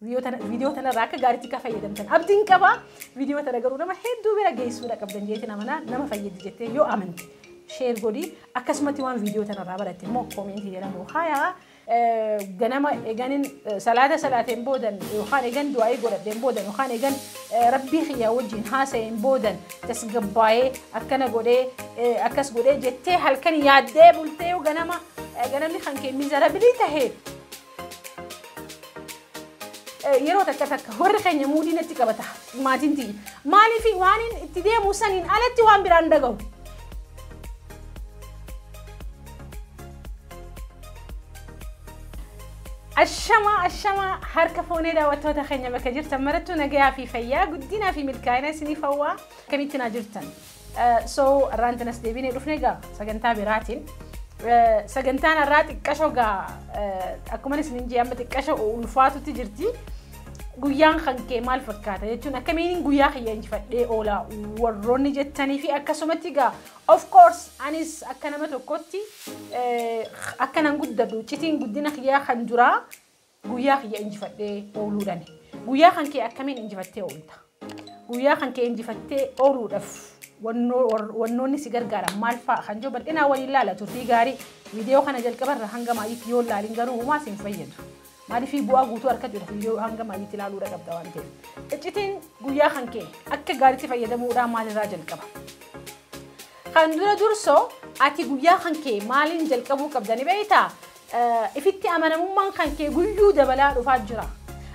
Viidiyoo tanarraa akka gaariitti akka fayyadamtan abdiin qaba. Viidiyoo tana garuu nama hedduu bira geessuudha qabdan jeetiin amanaa. Nama fayyadi jettee yoo amante share godhi. Akkasumatti waan viidiyoo tanarraa baratte immoo koomentii jedhamu hayaa. Ganama eeganin salaata salaateen boodan yookaan eegan du'aa'ii godhadheen boodan yookaan eegan rabbii kiyyaa wajjin haasa'een boodan tasgabbaa'ee akkana godhee akkas godhee jettee halkan yaaddee bultee yoo ganama ganamni kan kee miserable tahee, yeroo takka takka warri keenya muudii natti qabata maatiin tiyya. Maaliif? Waan itti deemu saniin alatti waan biraan dhagahu. Ashama ashama, harka foonee daawwattoota keenya bakka jirtan marattuu, nagayaa fi fayyaa, guddinaa fi milkaa'ina isiniif hawwaa. Akkamitti naa jirtan? So har'aan tanas deebinee dhufne egaa sagantaa biraatiin. Sagantaan har'aa xiqqasho gaa akkuma isinin jee amma xiqqasho ulfaatutti jirti. Guyyaan kan kee maal fakkaata jechuun akkamiin guyyaa kiyya injifadhee oola warroonni jettanii fi akkasumatti egaa of course anis akka nama tokkotti akka nan guddadhu iccitiin guddina kiyyaa kan duraa guyyaa kiyya injifadhee ooluudhaani. Guyyaa kan kee akkamiin injifattee oolta? Guyyaa kan kee injifattee ooluudhaaf wannoonni si gargaaran maal fa'a kan jiru bal'inaa waliin ilaala. Turtii gaarii. Viidiyoo kana jalqabarra hanga maayiitti yoo ilaalin garuu humaa si hin fayyadu. Maaliif? Bu'aa guutuu argachuudhaaf viidiyoo hanga maayiitti ilaaluudha qabda waan ta'eef. Iccitiin guyyaa kan kee akka gaariitti fayyadamuudhaan maalirraa jalqaba? Kan dura dursoo ati guyyaa kan kee maaliin jalqabuu qabda ni beektaa? Ifitti amanamummaan kan kee guyyuu dabalaa dhufaa jira.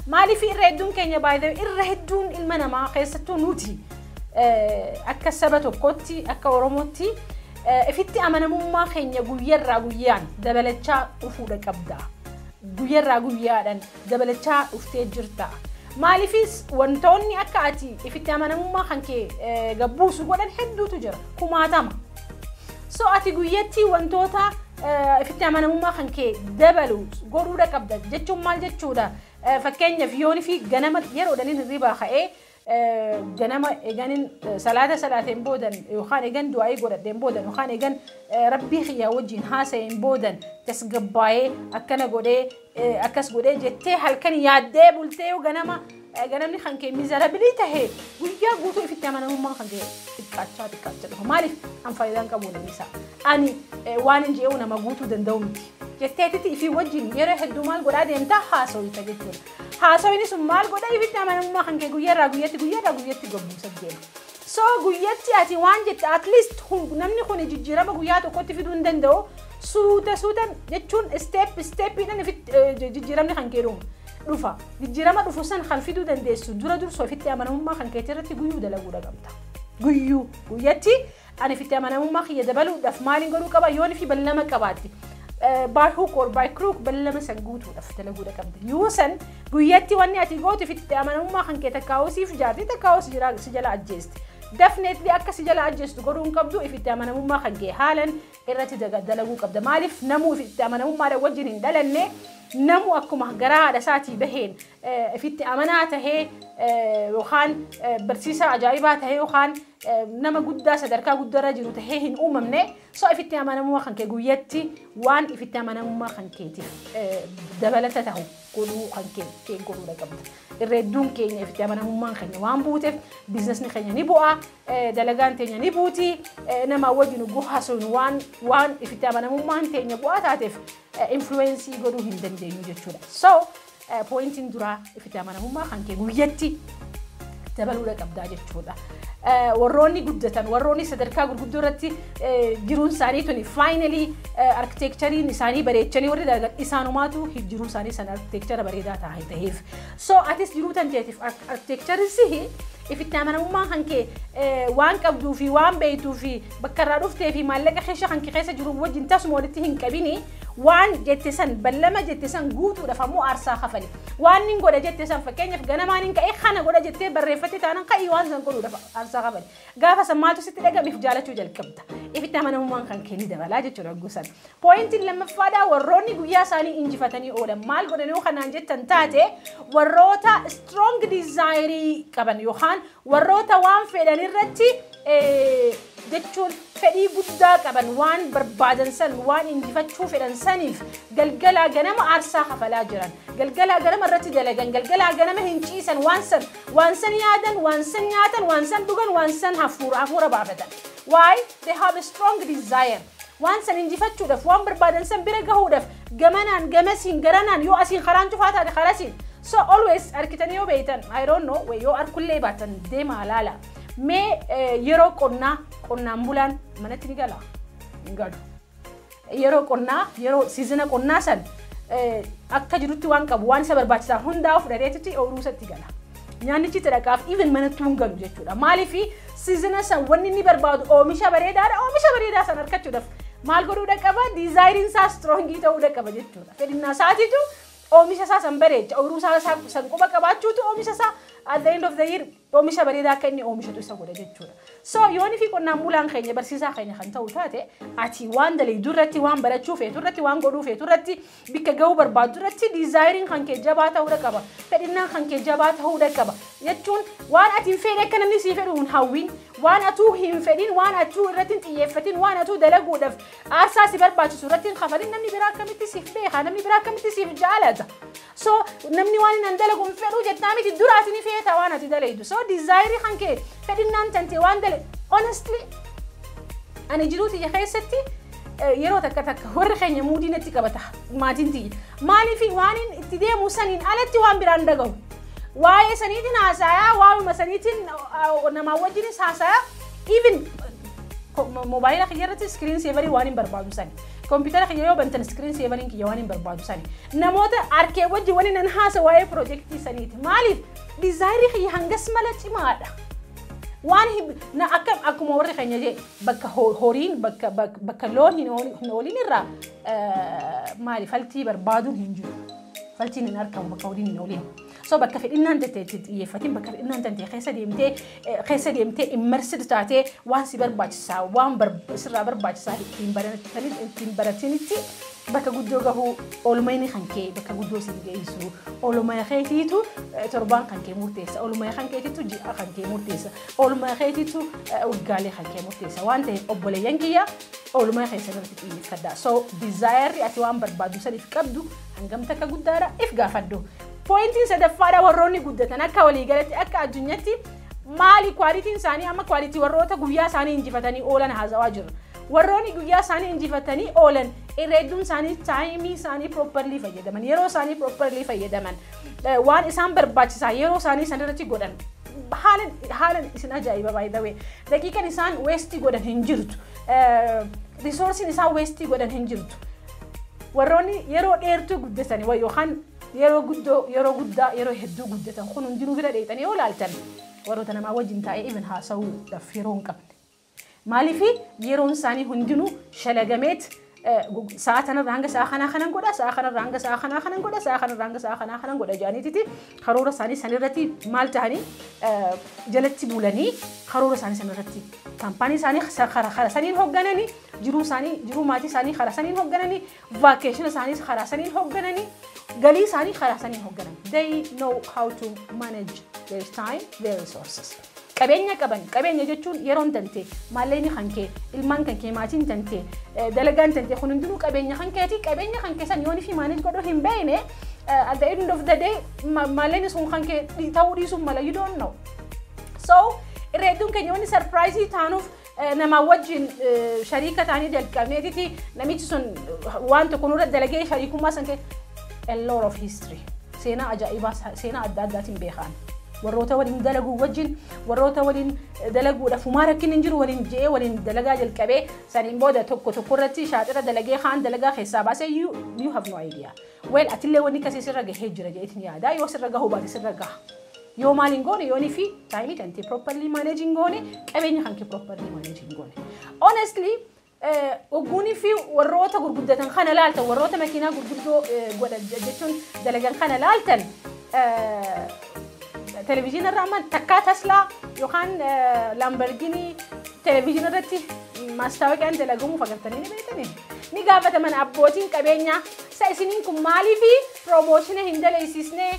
Maaliif? Irra hedduun keenya, baay'ee irra hedduun ilma namaa, keessattuu nuti akka saba tokkotti, akka Oromootti, ifitti amanamummaa keenya guyyarraa guyyaan dabalachaa dhufuudha qabda. Guyyarraa guyyaadhaan dabalachaa dhuftee jirta. Maaliifis wantoonni akka ati ifitti amanamummaa kan kee gabbuusu godhan hedduutu jira. Kumaatama. So ati guyyatti wantoota ifitti amanamummaa kan kee dabalu godhuudha qabda jechuun maal jechuudha? Fakkeenyaaf yoonii fi ganama yeroodhaan hirribaa ka'ee ganama eeganin salaata salaateen boodan yookaan eegan du'aa'ii godhadheen boodan yookaan eegan rabbii kiyyaa wajjin haasa'een boodan tasgabbaa'ee akkana godhee akkas godhee jettee halkan yaaddee bultee yoo ganama ganamni kan kee miserable tahee, guyyaa guutuu ifitti amanamummaan kan kee xiqqaachaa xiqqaachaa dhufa. Maaliif? An faayidaan qabu namni isaa. Ani waan hin je'u nama guutuu danda'u miti. Jetteetiti ifii wajjin yeroo hedduu maal godhaa deemtaa? Haasawita jechuudha. Haasawini sun maal godha? Ifitti amanamummaa kan kee guyyaarraa guyyatti guyyaarraa guyyatti gabbuusa deema. So guyyatti ati waan jette at least namni kun jijjiirama guyyaa tokkotti fiduu hin danda'u. Suuta suuta jechuun step stepiidhaan jijjiiramni kan kee dhufa. Jijjiirama dhufu san kan fiduu dandeessu dura dursoo ofitti amanamummaa kan keetii irratti guyyuu dalaguudha qabda. Guyyuu guyyatti ani ofitti amanamummaa kiyya dabaluudhaaf maaliin godhuu qaba? Yoon fi ballama qabaatte, by hook or by crook ballama san guutuudhaaf dalaguudha qabda. Yoo san guyyatti wanni ati gootu ofitti amanamummaa kan kee takkaa'uu siif jaarti, takkaa'uu si jala ajjeesti. Definitely akka si jala ajjeestu godhuu hin qabdu. Ifitti amanamummaa kan kee haalan irratti dalaguu qabda. Maaliif? Namuu ifitti amanamummaadhaan wajjin hin dhalanne. Namu akkuma garaa haadha isaatii baheen ifitti amanaa tahee yookaan barsiisaa ajaa'ibaa tahee yookaan nama guddaa sadarkaa guddaarra jiru tahee hin uumamne. So ifitti amanamummaa kan kee guyyatti waan ifitti amanamummaa kan keetiif dabalata tahu godhuu kan kee godhuudha qabda. Irra hedduun keenya ifitti amanamummaan keenya waan buuteef biizinasni keenya ni bu'a, dalagaan teenya ni buuti, nama wajjin haasofnu waan ifitti amanamummaan teenya bu'aa taateef influence godhuu hin dandeenyu jechuudha. So pointiin duraa ifitti amanamummaa kan kee guyyatti dabaluudha qabdaa jechuudha. Warroonni guddatan, warroonni sadarkaa gurguddoo irratti jiruun isaanii tuni finally architectureiin isaanii bareechanii warri dalagan isaanumaatu jiruu isaanii sana architecture bareedaa ta'eef. So atis jiruu tan teetiif architecture sihi. Ifitti amanamummaan kan kee waan qabduu fi waan beektuu fi bakka irraa dhuftee fi maallaqa keessa kan kee keessa jiru wajjin tasuma walitti hin qabini. Waan jette san, ballama jette san guutuudhaaf ammoo aarsaa kafali. Waan nin godha jette san, fakkeenyaaf ganamaan hin ka'ee kana godha jettee barreeffatte taanaan, ka'ii waan san godhuudhaaf aarsaa kafali. Gaafa san maaltu sitti dhaga'ame? Jaalachuu jalqabda. Ifitti amanamummaan kan kee ni dabalaa jechuudha gosan. Pointiin lammaffaadhaa, warroonni guyyaa isaanii injifatanii oolan maal godhanii kanaan jettan taate, warroota strong desire qaban yookaan warroota waan fedhan irratti Jechuun fedhii guddaa qaban, waan barbaadan san, waan injifachuu fedhan saniif galgalaa ganama aarsaa kafalaa jiran, galgalaa ganama irratti dalagan, galgalaa ganama hin ciisan, waan san, waan san yaadan, waan san nyaatan, waan san dhugan, waan san hafuura baafatan. Why? They have a strong desire. Waan san injifachuudhaaf, waan barbaadan san bira gahuudhaaf, gamanaan gamasiin garanaan, yoo asiin karaan cufaa taate karasiin. So always harkitanii yoo beeytan, I don't know, yoo arkullee baatan deemaa laala. Mee yeroo qonnaa qonnaan bulaan manatti ni gala? Hin galu. Yeroo qonnaa, yeroo season qonnaa san akka jirutti waan qabu, waan isa barbaachisaa hundaa fudhateetutti ooyiruu isatti gala. Nyaannichi dhaqaaf, even manatti hin galu jechuudha. Maaliif? Season san wanni inni barbaadu oomisha bareedaadha. Oomisha bareedaa san argachuudhaaf maal godhuudha qaba? Desireiin isaa strong ta'uudha qaba jechuudha. Fedhinnaa isaatiitu oomisha isaa san bareecha. Ooyiruu isaa san quba qabaachuutu oomisha isaa at the end of the year oomisha bareedaa akka inni oomishatu isa godha jechuudha. So yooni fi qonnaan bulaan keenya barsiisaa keenya kan ta'u taate, ati waan dalagu irratti, waan barachuu feetu irratti, waan godhuu feetu irratti, bikka gahuu barbaadu irratti desireiin kan kee jabaa ta'uudha qaba. Fedhinnaan kan kee jabaa ta'uudha qaba. Jechuun waan ati hin fedhe akka namni sii fedhu hin hawwin, waan atuu hin fedhin, waan atuu irratti hin xiyyeeffatin, waan atuu dalaguudhaaf aarsaa si barbaachisu irratti hin kafalin, namni biraa akkamitti siif beeka? Namni biraa akkamitti siif jaalata? So namni waan hin dalagu hin fedhu jettaa miti, dura ati ni feeta waan ati dalaydu. So desire kan kee, fedhinnaan tante waan dale. Honestly, ani jiruu tiyya keessatti yeroo takka takka warri keenya mood natti qabata, maatiin tiyya. Maaliif? Waan itti deemu saniin alatti waan biraan dhagahu. Waa'ee saniitiin haasayaa, waa'uma saniitiin namaa wajjinis haasayaa, even moobaayila kiyya irratti screen saver waan hin barbaadu sani. Kompiitara kiyya yoo bantan screen saveriin kiyya waan hin barbaadu sani. Namoota arkee wajji waliin nan haasa waa'ee piroojeektii saniiti. Maaliif? Desire kiyya hangas mala cimaadha. Waan na akka akkuma warri keenya jee, bakka horiin bakka loon hin oolin irraa maali faltii barbaaduun hin jiru. Faltiin hin argamu bakka horiin hin oolin. So bakka fedhinnaan tantee itti xiyyeeffatin, bakka fedhinnaan tantee keessa deemtee immersed taatee, waan si barbaachisaa, waan sirraa barbaachisaa ittiin baratinitti bakka guddoo gahuu, oolmayni kan kee bakka guddoo si geessu. Oolmaa keetiitu torbaan kan kee murteessa, oolmaa kan keetiitu ji'a kan kee murteessa, oolmaa keetiitu waggaalee kan kee murteessa waan ta'eef, obboleeyyan kiyya, oolmaa keessa irratti xiyyeeffadha. So desireri ati waan barbaaddu saniif qabdu hangam takka guddaadha, if gaafadhu. Pointiin sadaffaadha, warroonni guddatan akka waliigalatti akka addunyaatti maali qualityn isaanii? Amma quality warroota guyyaa isaanii injifatanii oolan haasawaa jiru. Warroonni guyyaa isaanii injifatanii oolan irra hedduun isaanii time isaanii properly fayyadaman, yeroo isaanii properly fayyadaman, waan isaan barbaachisaa yeroo isaanii san irratti godhan. Haalan isin ajaa'iba, by the way. Daqiiqan isaan waste godhan hin jirtu. Resourceiin isaan waste godhan hin jirtu. Warroonni yeroo dheertuu guddatan yookaan yeroo guddoo, yeroo guddaa, yeroo hedduu guddatan kun hundinuu bira dheexanii yoo laaltan, warroota namaa wajjin taa'ee even haasa'uudhaaf yeroo hin qabne. Maaliif? Yeroon isaanii hundinuu shalagameet sa'a kanarraa hanga sa'a kanaa kanan godha, sa'a kanarraa hanga sa'a kanaa kanan godha, sa'a kanarraa hanga sa'a kanaa kanan godha jedhaniititi karoora isaanii sanirratti maal ta'anii jalatti bulanii, karoora isaanii sanirratti company isaanii karaa saniin hooggananii, jiruu isaanii, jiruu maatii isaanii karaa saniin hooggananii, vacation isaanii karaa saniin hooggananii, galii isaanii karaa saniin hoogganan. They know how to manage their time, their resources. Qabeenya qaban, qabeenya jechuun yeroon tante, maallaqni kan kee, ilmaan kan kee, maatiin tante, dalagaan tante kun hundinuu qabeenya kan keeti. Qabeenya kan keessan yoon fi manage godhuu hin beekne, at the end of the day maallaqni sun kan kee ta'uu dhiisuun mala, you don't know. So irra hedduun keenya wanni surprise taanuuf, namaa wajjin shariika ta'anii jalqabneetiti namichi sun waan tokko nurra dalagee shariikummaa san kee, a lot of history, seenaa ajaa'ibaa, seenaa adda addaatiin beekan. Warroota waliin dalaguu wajjin, warroota waliin dalaguudhaaf humaa rakkin hin jiru waliin je'ee waliin dalagaa jalqabee, saniin booda tokko tokko irratti shaaxira dalagee kaan dalagaa keessaa baasee, you have no idea. Well, atillee wanni kasii sirra gahee jira jedheetiin yaada. Yoo sirra gahuu baate sirra gaha. Yoo maal hin goone, yoonii fi time tantee properly manage hin goone, qabeenya kan kee properly manage hin goone. Honestly, ogguunii fi warroota gurguddatan kana laaltan, warroota makiinaa gurguddoo godhan jechuun dalagan kana laaltan, televezyiina irraa amma takkaa Tesla yookaan Lamborghini televezyiina irratti maastaawoqiyaan dalagamuuf agartanii ni beektanii. Ni gaafataman abbootiin qabeenyaa, isa isiniin kun maaliifi promotion hin daleessisnee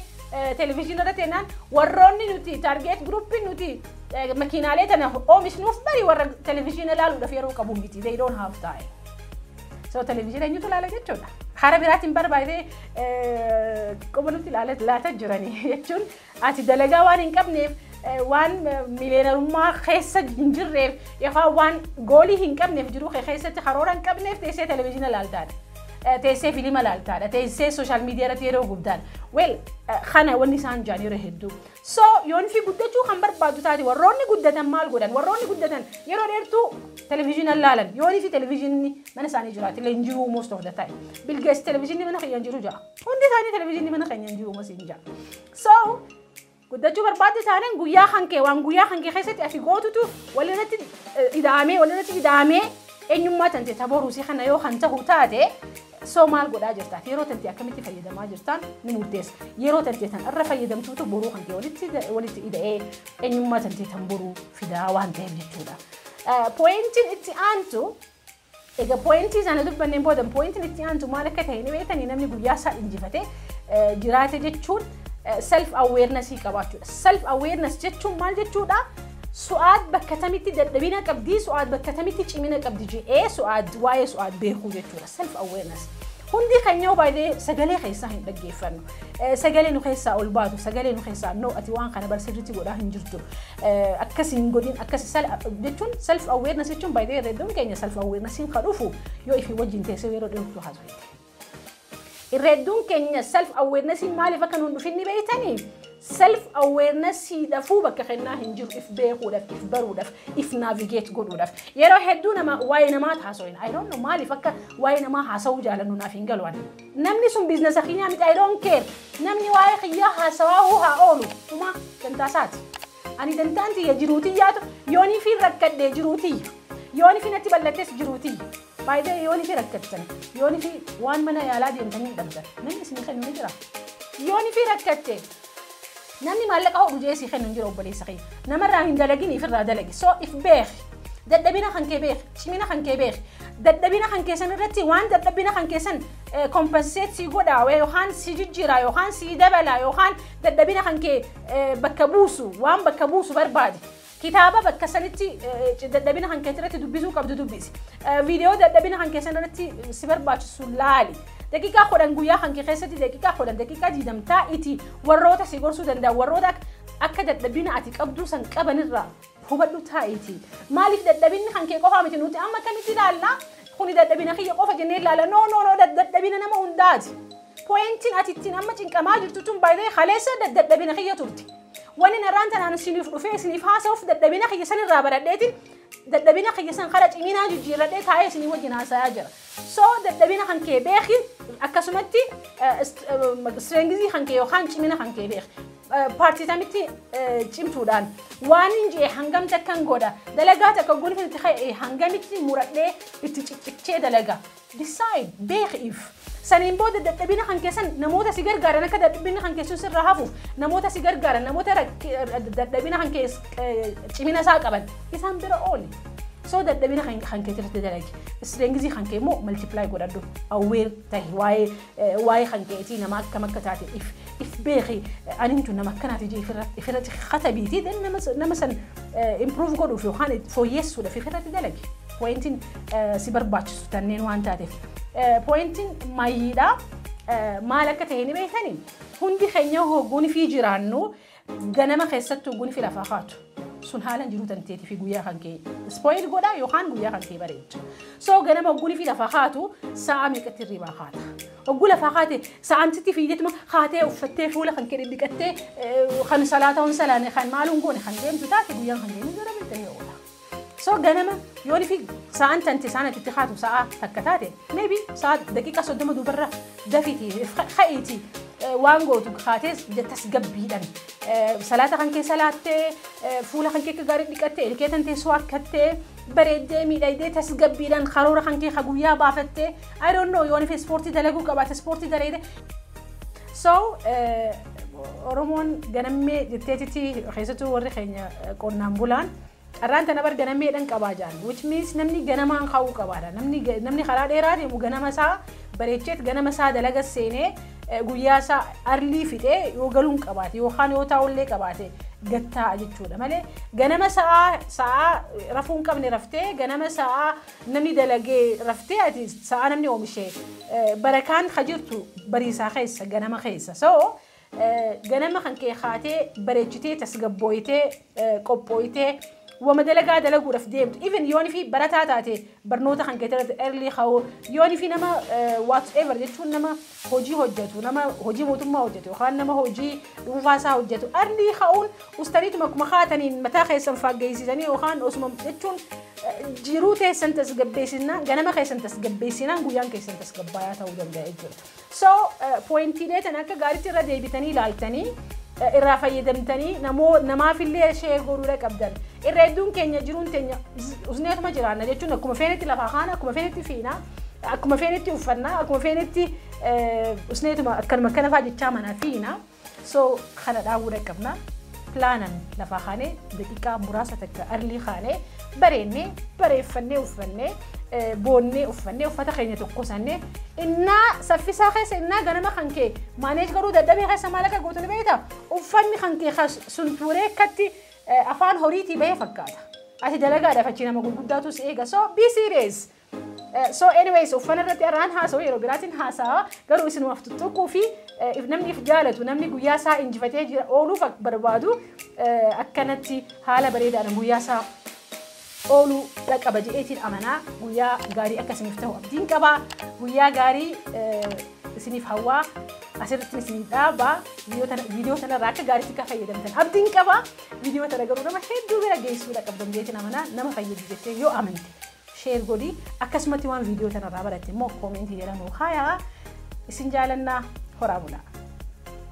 televezyiina irratti jennaan, warroonni nuti target groupiin nuti Makiinaalee tana oomishnuuf bari warra televizyiina ilaaluudhaaf yeroo qabu miti. They don't have time. So televizyiina eenyutu ilaala jechuudha. Hara biraatiin barbaadee quba nutti laata jiranii jechuun ati dalagaa waan hin qabneef, waan miliyeenarummaa keessa hin jirreef, yookaan waan goalii hin qabneef, jiruu keessatti karoora hin qabneef teessee televizyiina ilaaltaadha. Teessee fiilima ilaaltaadha. Teessee social media irratti yeroo guddaadha. Well, kana wanni isaan jaan yeroo hedduu. So yoon fi guddachuu kan barbaadu taate, warroonni guddatan maal godhan? Warroonni guddatan yeroo dheertuu televizyiina ilaalan. Yoon fi televizyiinni mana isaanii jiraate illee hin jiru most of the time. Bill Gates "Televizyiinni mana keenya hin jiru" ja'a. Hundi isaanii "Televizyiinni mana keenya hin jiru" masiin ja'a. So guddachuu barbaadde taanaan guyyaa kan kee, waan guyyaa kan kee keessatti ati gootutu walirratti ida'amee eenyummaa tante taboruusii kana yoo kan ta'u taate, so maal godhaa jirta? Yeroo tante akkamitti fayyadamaa jirtaan ni murteessa. Yeroo tante tan irra fayyadamtuutu boruu kan kee walitti ida'ee eenyummaa tante tan boruu fidaa waan ta'eef jechuudha. Pointiin itti aantu, egaa pointii sana dubbanneen booda, pointiin itti aantu maal akka ta'e ni beektanii? Namni guyyaa isaa injifatee jiraate jechuun self awarenessii qabaachuudha. Self awareness jechuun maal jechuudha? Su'aad bakka tamitti dadhabina qabdii, su'aad bakka tamitti cimina qabdi jedhee su'aad waa'ee su'aad beekuu jechuudha. Self awareness. Hundi keenya baay'ee sagalee keessaa hin dhaggeeffannu. Sagalee nu keessaa ol baatu, sagalee nu keessaa "No, ati waan kana bar sirriitti godhaa hin jirtu. Akkas hin godhin," akkas jechuun self awareness jechuun baay'ee hedduun keenya self awarenessiin kan dhufu yoo ifii wajjin teessee yeroo dheertuu haasofte. Irreedduun keenya self awarenessiin maaliif akka nuun dhufin ni beektanii? Self awarenessii dhafuu bakka kennaa hin jiru if beekuudhaaf, if baruudhaaf, if navigate godhuudhaaf. Yeroo hedduu nama waa'ee namaa haasa'in. I don't know maaliif akka waa'ee namaa haasa'uu jaalannu naaf hin galu. Namni sun businessa kiyyaa miti, I don't care. Namni waa'ee kiyyaa haasawaa haa oolu. Uma dantaasaati. Ani dantaan tiyya jiruutiyyaatu yoonii fi rakkadhee jiruutiyya. Yoonii fi natti bal'attes jiruutiyya. Baay'ee yoonii fi rakkattan, yoonii fi waan mana yaalaa deemtanii hin dhabdan, namni isinii kennu ni jira. Yoonii fi rakkatte, namni maallaqa hodhu jee sii kennu hin jiru, obboleessa kiyya. Namarraa hin dalagin, ifirraa dalagi. So if beeki. Dadhabina kan kee beeki. Cimina kan kee beeki. Dadhabina kan keessan irratti waan dadhabina kan keessan compensate si godha yookaan si jijjiira yookaan si dabala yookaan dadhabina kan kee bakka buusu, waan bakka buusu barbaadi. Kitaaba bakka sanitti dadhabina kan keetti irratti dubbisuu qabdu dubbisi. Viidiyoo dadhabina kan keessan irratti si barbaachisu laali. Daqiiqaa 10 guyyaa kan kee keessatti, daqiiqaa 10, daqiiqaa 20 taa'iti warroota si gorsuu danda'an, warroota akka dadhabina ati qabduu san qabanirraa hubadhu taa'iti. Maaliif dadhabinni kan kee qofaa miti? Nuti amma akkamitti ilaalla? Kuni dadhabina kiyya qofa jennee ilaalla. No, no, no, dadhabina nama hundaati. Pointiin ati ittiin amma cinqamaa jirtu tun baay'ee kaleessa dadhabina kiyya turte. Wanni narraan tanaan isiniif dhufee isiniif haasa'uuf dadhabina kiyya san irraa baradheetiin dadhabina kiyya san kara ciminaa jijjiirradhee taa'ee isinii wajjin haasa'aa jira. So dadhabina kan kee beeki, akkasumatti strengthii kan kee yookaan cimina kan kee beeki. Partii tamitti cimtuudhaan waan hin jee hangam takkan godha, dalagaa takka gonfatti ka'e hangamitti muradhee itti ciccichee dalaga. Decide, beeki if. Saniin booda dadhabina kan keessan namoota si gargaaran, akka dadhabina kan keessan sirraa hafuuf namoota si gargaaran, namoota dadhabina kan kees cimina isaa qaban isaan bira ooli. So dadhabina kan kee irratti dalagi. Strengthii kan kee immoo multiply godhadhu. Aware tahi waa'ee kan keetii, nama akkam akka taate if beeki. Ani tun nama akkanaati jee ifirratti katabiitii nama san improve godhuuf yookaan fooyyessuudhaaf ifirratti dalagi. Pointiin si barbaachisu tanneen waan taateef. Pointiin mayyiidha. Maal akka ta'e ni beektanii? Hundi keenya hogguun fi jiraannu ganama keessatti hogguun fi lafaa kaatu. Sun haala jiruu tanteetii fi guyyaa kan kee spoil godha yookaan guyyaa kan kee bareecha. So ganama hogguun fi lafaa kaatu sa'a meeqatti hirribaa kaata? Hogguu lafaa kaate sa'aantitti fiideetuma kaatee uffattee fuula kan kee dhidhiqattee kan salaata hun salaane kan maaluun goone kan deemtu taate, guyyaan kan deemu gara ta'ee oola. So ganama yoon fi sa'aan tante sa'aan ati itti kaatu sa'a takka taate, maybe sa'a daqiiqaa 30 duubarra dafiiti ka'iiti waan gootu kaatee tasgabbiidhaan salaata kan kee salaattee, fuula kan kee gaarii dhiqattee, ilkee tantee soakkattee, bareeddee miidhagdee tasgabbiidhaan karoora kan kee guyyaa baafattee, I don't know, yoon fi ispoortii dalaguu qabaate ispoortii dalagde. So Oromoon ganammee jetteetitti, keessattuu warri keenya qonnaan bulaan carraan tana bar ganammeedhaan qabaa jaan, which means namni ganamaan ka'uu qabaadha. Namni karaa dheeraa deemu ganama isaa bareecheet ganama isaa dalaga seenee guyyaa isaa early fixee yoo galuun qabaate yookaan yoo taa'ullee qabaate Gattaa jechuudha malee ganama sa'aa rafuu hin qabne raftee, ganama sa'aa namni dalagee raftee, ati sa'aa namni oomishee barakaan ka jirtu bariisaa keessa, ganama keessa. So ganama kan kee kaatee bareechitee, tasgabbooyitee, qophooyitee wama dalagaa dalaguudhaaf deemtu, even yooni fi barataa taate barnoota kan keetti early ka'uu, yooni fi nama whatever jechuun nama hojii hojjetu, nama hojii mootummaa hojjetu yookaan nama hojii dhuunfaa isaa hojjetu, early ka'uun ustaniituma akkuma kaataniin mataa keessan faaggeessisanii yookaan osuma jechuun jiruu teessan tasgabbeessinaan, ganama keessan tasgabbeessinaan, guyyaan keessan tasgabbaayaa ta'uu danda'a jechuudha. So pointiilee tan akka gaariitti irra deebitanii ilaaltanii irraa fayyadamtanii namaafillee share godhuudha qabdan. Irra hedduun keenya jiruun teenya usneetuma jiraanna jechuun akkuma feenetti lafaa kaana, akkuma feenetti fiina, akkuma feenetti uffannaa, akkuma feenetti usneetuma akkanuma akkana fa'aa jechaa manaa fiina. So kana dhaabuudha qabna. Planan lafaa kaanee daqiiqaa muraasa takka early kaanee bareennee, bareeffannee, uffannee, boonnee, uffannee, uffata keenya tokkosannee, innaa saffisaa keessa, innaa ganama kan kee manage godhuu dadhabee keessa maal akka gootu ni beektaa? Uffanni kan kee suntuuree akkatti afaan horiitii bahee fakkaata. Ati dalagaadhaaf achi nama gurguddaatu si eega. So be serious. So anyways, uffana irratti arraan haasa'u, yeroo biraatiin haasa'a, garuu isinumaaf tuttuquu fi namni if jaalatu, namni guyyaa isaa injifatee jira ooluuf barbaadu akkanatti haala bareedaadhaan guyyaa isaa ooluu qaba je'eetiin amanaa. Guyyaa gaarii akka isiniif ta'u abdiin qabaa. Guyyaa gaarii isiniif hawwaa, asirratti isin dhaabaa. Viidiyoo tanarraa akka gaariitti akka fayyadamtan abdiin qabaa. Viidiyoo tana garuu nama hedduu bira geessuudha qabdan jeetiin amanaa. Nama fayyadu jettee yoo amante share godhi. Akkasumatti waan viidiyoo tanarraa baratte immoo commentii jedhamu haayaa. Isin jaalannaa, horaa bulaa.